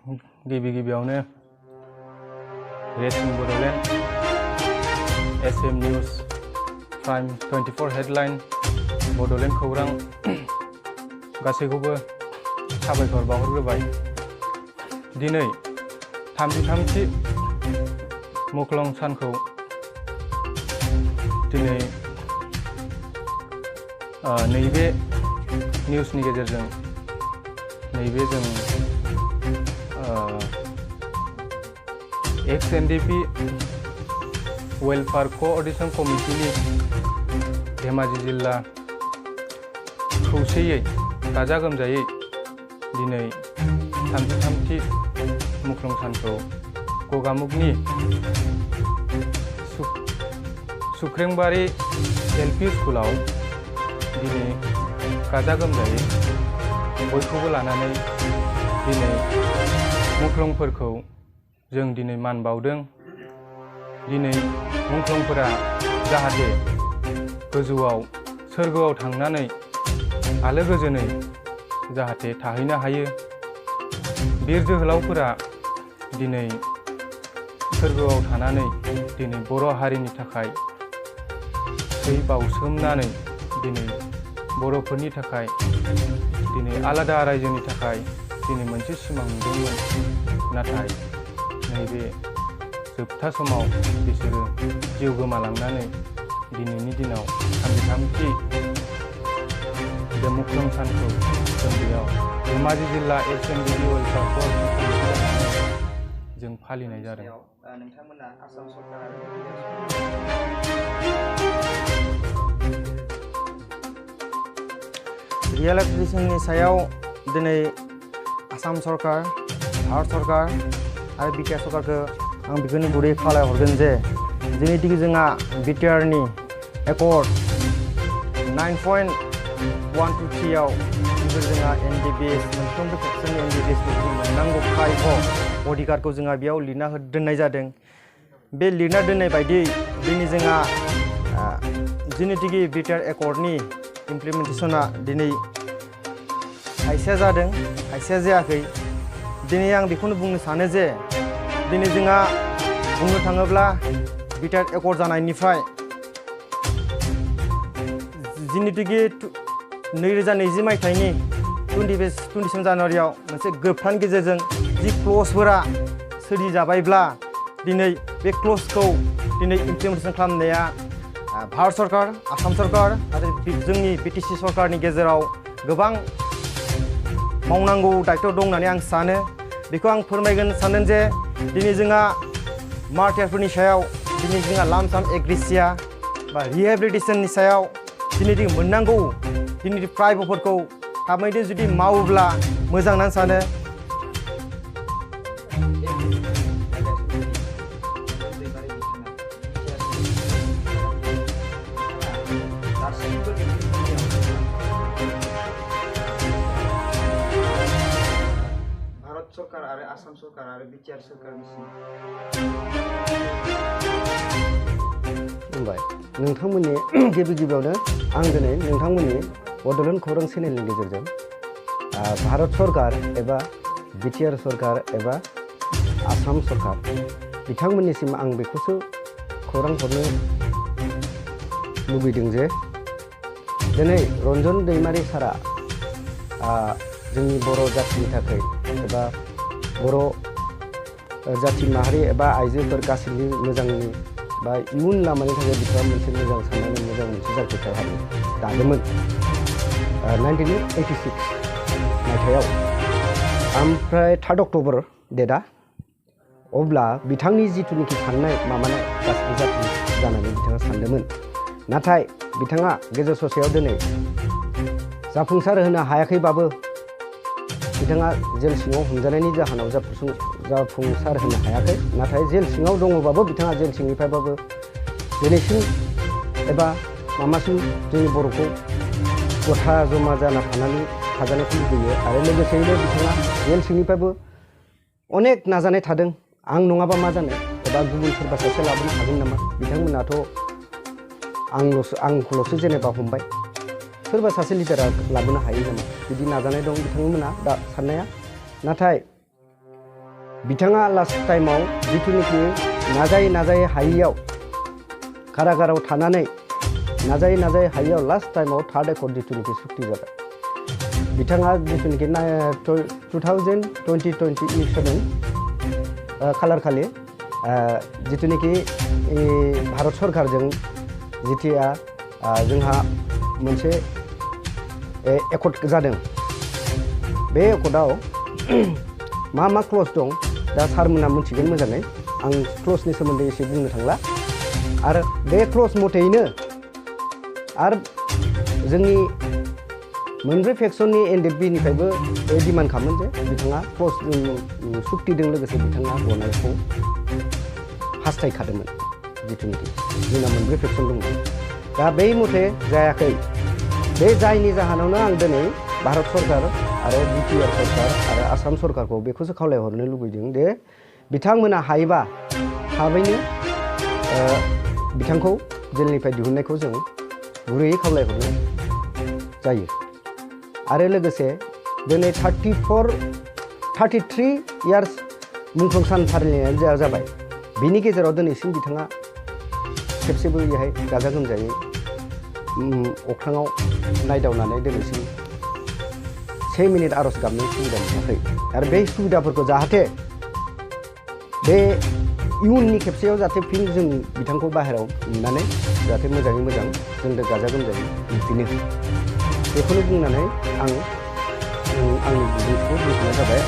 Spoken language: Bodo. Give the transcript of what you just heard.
गिबियावनो racing Bodoland SM news prime 24 headline Bodoland खौरां गासैखौबो साबायखर बावहरग्रोबाय। दिनै 33थि मुख्लं सानखौ दिनै नैबे निउजनि गेजेरजों नैबे जों NDFB Welfare Co-ordination कमिटिनि धेमाजि जिल्ला खौसेयै गाजा गोमजायै दिनै 33थि मुख्लं सानखौ गगामुगनि सुख्रेंबारि LP स्कुलाव दिनै गाजा गोमजायै बयखौबो लानानै दिनै मुख्लंफोरखौ जों दिनै मान बावदों। दिनै मुख्लंफोरा जाहाथे गोजौआव सोरगोआव थांनानै आलो गोजोनै जाहाथे थाहैनो हायो। बिर जोहोलावफोरा दिनै सोरगोआव थानानै दिनै बर' हारिनि थाखाय थै बाउसोमनानै दिनै बर'फोरनि थाखाय दिनै आलादा रायजोनि थाखाय दिनै मोनसे सिमां नुदोंमोन। नाथाय नैबे जोबथा समाव बिसोरो जिउ गोमालांनानै दिनैनि दिनाव 33थि बे मुख्लं सानखौ जों बेयाव धेमाजि जिल्ला NDFB Welfare Co-ordination जों फालिनाय जादों। नोंथांमोना आसाम सरकार रियेलाइजेसननि सायाव दिनै आसाम सरकार, भारत सरकार आरो BTR सरकारखौ आं बेखौनो गुरै खावलायहरगोन जे जेनिखि जोंहा BTRनि एकर्ड 9.123 आव बेफोर जोंहा NDBS मोनफ्रोमबो सेक्सननि NDBS मोननांगौ खायख' अधिकारखौ जोंहा बेयाव लिरना दोननाय जादों। बे लिरना दोननाय बायदियै दिनै जोंहा जेनिखि BTR एकर्डनि इमप्लिमेन्टेसना दिनै खायसेया जादों खायसेया जायाखै। दिनै आं बेखौनो बुंनो सानो जे दिनै जोंहा बुंनो थाङोब्ला BTR एकर्ड जानायनिफ्राय जेनिखि 2020 मायथाइनि 27 जानुवारियाव मोनसे गोरोबथानि गेजेरजों जि क्लजफोरा सोलिजाबायब्ला दिनै बे क्लजखौ दिनै इमप्लिमेन्टेसन खालामनाया भारत सरकार, आसाम सरकार आरो जोंनि BTC सरकारनि गेजेराव गोबां मावनांगौ दायित्व दं होननानै आं सानो। बेखौ आं फोरमायगोन सानो जे दिनै जोंहा मार्टियारफोरनि सायाव दिनै जोंहा लामसाम एग्रेसिया बा रिहेबिलिटेसननि सायाव दिनै मोननांगौ दिनै प्राइभेटफोरखौ थाबैनो जुदि मावोब्ला मोजां होननानै सानो। भारत सरकार आरो आसाम सरकार आरो BTR सरकारनिसिम बुंबाय नोंथांमोननि गिबियावनो आं दिनै नोंथांमोननि बड'लेण्ड खौरां चेनेलनि गेजेरजों भारत सरकार एबा BTR सरकार एबा आसाम सरकार बिथांमोननिसिम आं बेखौसो खौरां हरनो लुबैदों जे दिनै रन्जन दैमारि सारा जोंनि बर' जाथिनि थाखाय एबा बर' जाथि माहारि एबा आइजोफोर गासैनि मोजांनि बा इयुन लामानि थाखाय बिथाङा मोनसे मोजां साननानै मोजां मोनसे जारखुंथाय हारि दादोंमोन 1986 मायथाइयाव। ओमफ्राय 3 अक्ट'बर डेटआ अब्ला बिथांनि जिथुनिखि साननाय माबानाय गासिबो जाफुं जानानै बिथाङा सानदोंमोन। नाथाय बिथाङा गेजेर ससेयाव दिनै जाफुंसार होनो हायाखैबाबो बिथाङा जेल सिङाव हमजानायनि जाहोनाव जाफुंसार होनो हायाखै। नाथाय जेल सिङाव दङबाबो बिथाङा जेल सिंनिफ्रायबाबो दिनैसिम एबा मामासिम जोंनि बर'खौ गथा जमा जाना थाजानायखौ लुबैयो आरो लोगोसेयैनो बिथाङा जेल सिंनिफ्रायबो अनेक नाजानाय थादों। आं नङाबा मा जानो एबा गुबुन सोरबा सासे लाबोनो हागोन नामा? बिथांमोनाथ' आंखौल'सो जेनेबा हमबाय, सोरबा सासे लिडारा लाबोनो हायो नामा? बिदि नाजानाय दं बिथांमोना दा साननाया। नाथाय बिथाङा लास्ट टाइमाव जिथुनिखि नाजायै हायैयाव कारागाराव थानानै नाजायै हायैयाव लास्ट टाइमाव थार्ड एकर्ड जिथुनिखि सुक्ति जाबाय बिथाङा जिथुनिखि 2027 खालार खालि जिथुनिखि भारत सरकारजों जिथिया जोंहा मोनसे एकर्ड जादों बे एकर्डआव मा क्लज दं दा सारमोना मिथिगोन मोजाङै आं क्लजनि सोमोन्दै एसे बुंनो थांला आरो बे क्लज मथेयैनो आरो जोंनि मोनब्रै फेक्सननि NDFB निफ्रायबो डिमान्ड खालामोन जे बिथाङा क्लज सुक्तिजों लोगोसे बिथाङा गनायखौ हास्थायखादोंमोन जिथुनिखि जोंना मोनब्रै फेक्सन दंमोन दा बै मथे जायाखै बे जायनि जाहोनावनो आं दिनै भारत सरकार आरो BTR सरकार आरो आसाम सरकारखौ बेखौसो खावलायहरनो लुबैदों दे बिथांमोना हायोबा थाबैनो बिथांखौ जेलनिफ्राय दिहुननायखौ जों गुरैयै खावलायहरनाय जायो आरो लोगोसे दिनै 33 इयार्स मुंख्लं सान फालिनायानो जाबाय बिनि गेजेराव दिनैसिम बिथाङा खेबसेबो बेहाय गाजा गोमजायै अख्राङाव नायदावनानै दिनैसिम 1 मिनिट आर'ज गाबनो सुबिदा मोनाखै आरो बे सुबिदाफोरखौ जाहाथे बे इयुननि खेबसेयाव जाहाथे फिन जों बिथांखौ बाहेरायाव नुनानै जाहाथे मोजाङै मोजां जों गाजा गोमजायै नुफिनो बेखौनो बुंनानै आं आंनि बिबुंथिखौ दोनथ'नाय जाबाय।